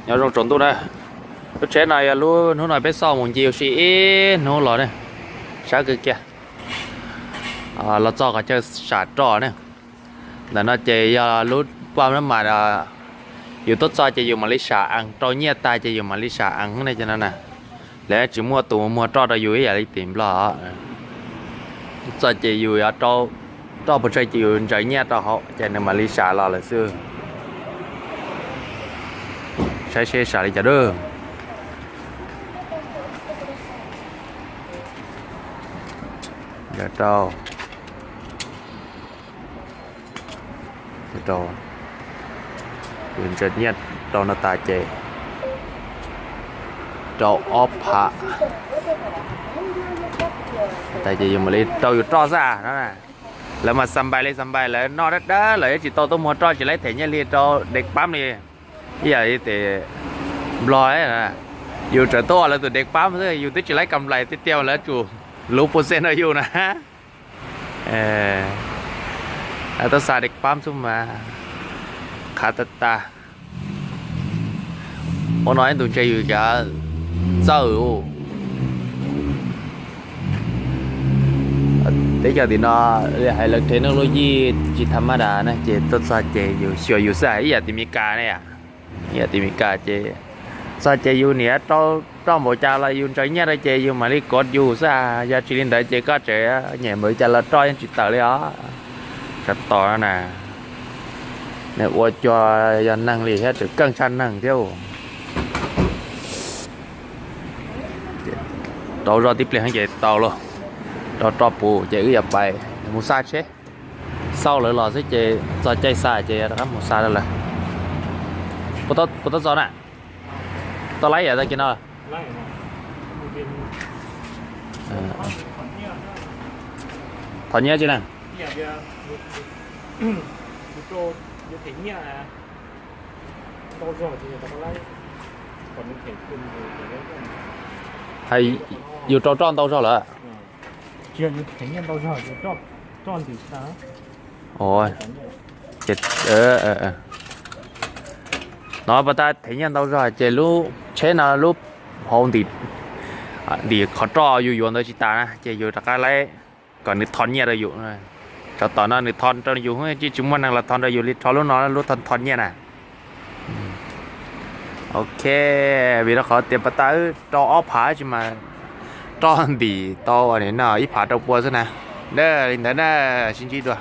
Nyob zoo tsaus ntuj na. Lub tsheb no yog lub hnub no peb xauj mus ncig ua si ib hnub los ne, sab kawg kiag. Los txog qhov chaw sam roj ne. Ntawm no ces yog lub paj nab mas, yus tuaj txog ces yus mam li sam ees, rau nyiaj tag ces yus mam li sam ees ne, cov no na. Lawv tsis muaj tus muag roj rau yus ib yam li tim Nplog. Txog ces yus yuav rau roj puas tsawg ces yus ntsaws nyiaj rau hauv ces nws mam li sam los lawm xwb. Saib seb sam li cas dab. Ntsaws rau, rau, yus ntsaws nyiaj rau no tas ces rau ob phav tas ces yus mam li rau yus roj xwb no. Lawv mas xa npais li xa npais, lawv noj dab dab lawv tsis tau tuaj muag roj, tsis laib them nyiaj hli rau dej pab li. Ib yam li tim Nplog, yus tseem tuaj ua lawv tus dej pab xwb, yus twb tsis laib kam nplais tiag tiag lawv tsum luv pus xej rau yus na. Tuaj xa dej pab xwb mas qhav tag tag. Ua no ib ntus ntshe yus cov txawj. Teb chaws tim no hais lawv thev neeg luj yij tsis tham maj das na, ces tuaj txog ces yus xyuas yus xwb ib yam tim Mes Kas ne. Ib yam tim Mes Kas ces txog ces yus niam rau roj npaum cas los yus ntsaws nyiaj rau ces yus mam li kov yus xwb. Yog tsis li ntawd ces koj tseem nyem npaum li cas los roj yeej tsis tawm li os. Tsov tom no na, nws ua cuag yog neeg li thiab, tseem keej tshaj neeg thiab. Rau zoj tib pliag ces tau lauj. Rau roj puv ces wb yuav pais mus xa tsheb. Xauj lawv los xwb ces txog caij xa ces rov qab mus xa rau lawv. Puas tau txog na? Tau laib yam tag kis no. Thov nyiaj tsi na. Hais yus rau roj ntau zog lawm. No pas tas them nyiaj ntau zog ces lub tsheb no lub hauv ntim, ntim qhov roj yus yuav ntawd tsis tas na ces yus rov qab laib kom nws tho nyiaj rau yus. Tsov tom no nws tho rau yus, tsis muaj neeg los tho rau yus li, rho lub no lub tho nyiaj na. Ok, vim rau qhov tias pas tas wb rau ob phav tsis mas roj ntim tau no ib phav rau pua xwb na. Li ntawd na, sib ntsib dua.